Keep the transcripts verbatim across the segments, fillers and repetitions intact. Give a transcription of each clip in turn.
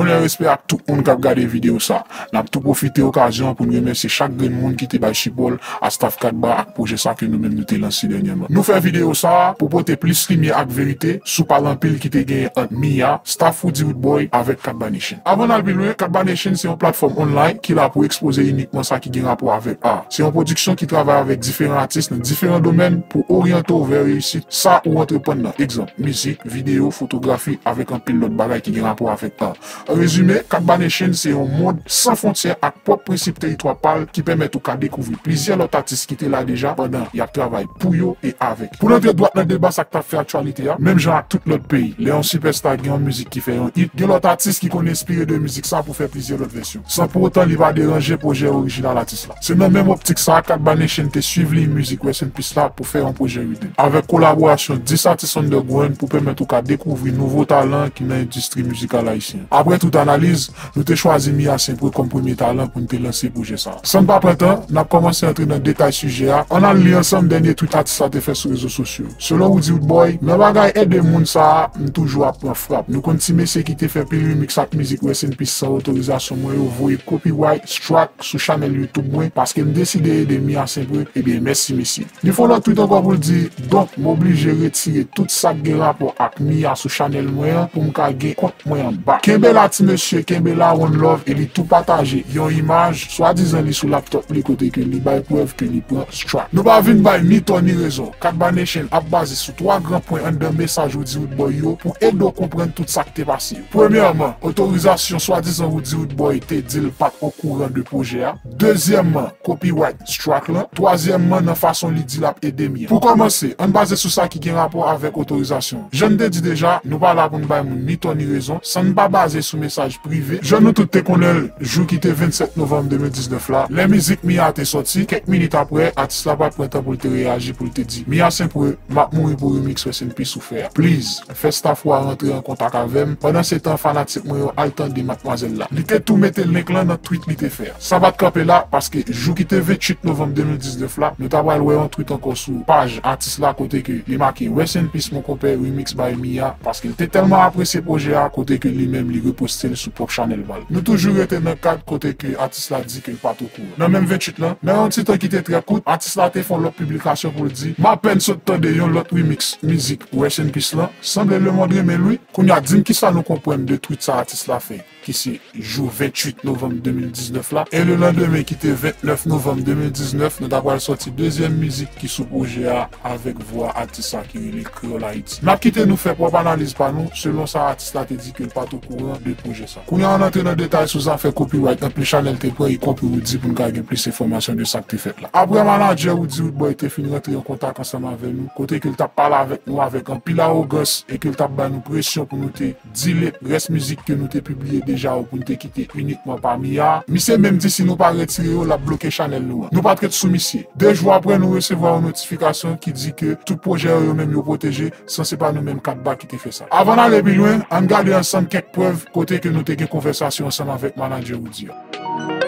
Onè, respè ak tout moun k ap gade videyo sa. N ap tou pwofite okazyon an pou n remèsye chak grenn moun ki te bay sipò l a staff Katba ak pwojè sa ke nou menm nou te lanse dènyèman. Nou fè videyo sa a pou pote plis limyè ak verite sou pale anpil ki te genyen ant Mia, staff Roody Roodboy avèk Katba Nation. Avan n al pi lwen, Katba Nation se yon platfòm online ki la pou ekspoze inikman sa ki gen rapò avèk a. Se yon pwodiksyon ki travay avèk diferan atis nan diferan domèn pou oryante w vè reyisit sa ou antreprann nan. Egzanp, mizik, videyo, fotografi, avèk anpil lòt bagay ki gen rapò avèk a. An rezime, Katba Nation se yon mond san fwontyè ak pwòp prensip teritwa pa l ki pèmèt ou ka dekouvri plizyè lòt atis ki te la deja pandan y ap travay pou yo e avèk yo. Pou n antre dwat nan deba sa k t ap fè aktyalite a, menm jan ak tout lòt peyi, lè yon sipèsta gen yon mizik ki fè yon hit, gen lòt atis ki konn enspire de mizik sa pou fè plizyè lòt vèsyon, san pou otan li pa deranje pwojè orijinal atis la. Se nan menm optik sa a, Katba Nation te swiv liy mizik Rest in Peace la pou fè yon pwojè riddim, avèk kolaborasyon dis atis underground pou pèmèt ou ka dekouvri nouvo talan ki nan endistri mizikal ayisyen. Apre tout analiz, nou te chwazi Mia Saint-Preux kòm premye talan pou n te lanse pwojè sa a. San n pa pran tan, n ap kòmanse antre nan detay sijè a. Ann al li ansanm dènye tweet atis la te fè sou rezo sosyo yo. Selon Roody Roodboy, nan bagay ede moun sa a, m toujou ap pran frap. Nou konn ti mesye ki te fè pil remix ak mizik Rest in Peace san otorizasyon mwen yo voye copyright strike sou chanèl YouTube mwen paske m deside ede Mia Saint-Preux, ebyen mèsi mesye. Li fè yon lòt tweet ankò pou l di, donk, m oblije retire tout sa k gen rapò ak Mia sou chanèl mwen an pou m ka gen kont mwen an bak. Kenbe la ti mesye, kenbe la one love, e li tou pataje yon imaj, swadizan li sou laptop li kote ke li bay prèv ke li pran strike. Nou pa vin bay ni tò ni rezon. Katba Nation ap baze sou twa gran pwen anndan mesaj Roody Roodboy yo pou ede w konprann tout sa k te pase yo. Premyèman, otorizasyon swadizan Roody Roodboy te di l pa t okouran de pwojè a. Dezyèmman, copyright strike lan. Twazyèmman, nan fason li di l ap ede Mia. Pou kòmanse, ann baze sou sa ki gen rapò avèk otorizasyon. Jan n te di deja, nou pa la pou n bay moun ni tò ni rezon, san n pa baze sou mesaj prive. Jan nou tout te konnen l, jou ki te vennsèt novanm de mil diznèf la, lè mizik Mia te sòti, kèk minit apre, atis la pa t pran tan pou l te reyaji, pou l te di, Mia Saint-Preux, m ap mouri pou remix Rest in Peace ou fè a. Please, fè staff ou a rantre an kontak avè m. Pandan se tan, fanatik mwen yo al tande madmwazèl la. Li te tou mete link lan nan tweet li te fè a. Sa pa t kanpe la, paske jou ki te venntwit novanm de mil diznèf la, nou ta pral wè yon tweet ankò sou paj atis la kote ke li make Rest in Peace mon compère remix by Mia, paske l te tèlman apresye pwojè a kote ke li menm li reposte l sou pwòp chanèl pa l. Nou toujou rete nan kad kote ke atis la di ke l pa t okouran. Nan menm venntwit lan, nan yon ti tan ki te trè kout, atis la te fè yon lòt piblikasyon pou l di, m apèn sot tande yon lòt remix mizik Rest in Peace lan, sanble lemonn renmen l wi. Kounye a, di m kisa nou konprann de tweet sa atis la fè, ki se jou venntwit novanm de mil diznèf la, e lelandemen ki te vennèf novanm de mil diznèf, nou ta pral sòti dezyèm mizik ki sou pwojè a avèk vwa atis sa ki rele Kreyòl Ayiti. N ap kite nou fè pwòp analiz pa nou selon sa atis la te di ke l pa t okouran de pwojè sa. Kounye a ann antre nan detay sou zafè copyright anpil chanèl te pran, ikonpri Roody, pou n ka gen plis enfòmasyon de sa k te fèt la. Apre manadjè Roody Roodboy te fin rantre an kontak ansanm avè nou, kote ke l t ap pale avèk nou avèk anpil awogans e ke l t ap ba nou presyon pou nou te delete rès mizik ke nou te pibliye deja yo pou n te kite inikman pa Mia. Misye menm di si nou pa retire yo, l ap bloke chanèl nou an. Nou pa t ret sou misye. De jou apre, nou resevwa yon notifikasyon ki di ke tout pwojè yo, yo menm yo pwoteje, san se pa nou menm Katba ki te fè sa. Avan n ale pi lwen, ann gade ansanm kèk prèv kote ke nou te gen konvèsasyon ansanm avèk manadjè Roody an.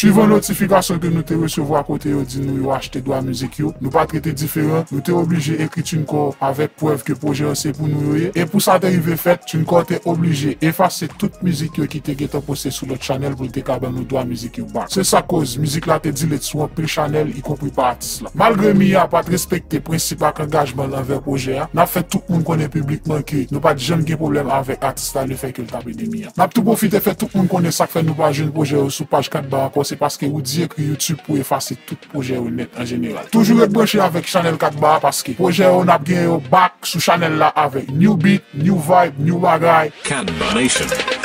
Swivan notifikasyon ke nou te resevwa kote yo di nou yo achte dwa mizik yo, nou pa t rete diferan, nou te oblije ekri TuneCore avèk prèv ke pwojè yo se pou nou yo ye. E pou sa te rive fèt, TuneCore te oblije efase tout mizik yo ki te gentan poste sou lòt chanèl pou l te ka ban nou dwa mizik yo back. Se sa k koz mizik la te delete sou anpil chanèl, ikonpri pa atis la. Malgre Mia pa t respekte prensip ak angajman l anvè pwojè a, n ap fè tout moun konnen piblikman ke nou pa t janm gen pwoblèm avèk atis la lefètke l t ap ede Mia. N ap tou pwofite fè tout moun konnen sa k fè nou pa jwenn pwojè yo sou paj Katba ankò, se paske Roody ekri YouTube pou efase tout pwojè yo nèt an jeneral. Toujou ret branche avèk chanèl Katba a paske pwojè yo n ap gen yo back sou chanèl la avèk new beat, new vibe, new bagay. Katba Nation.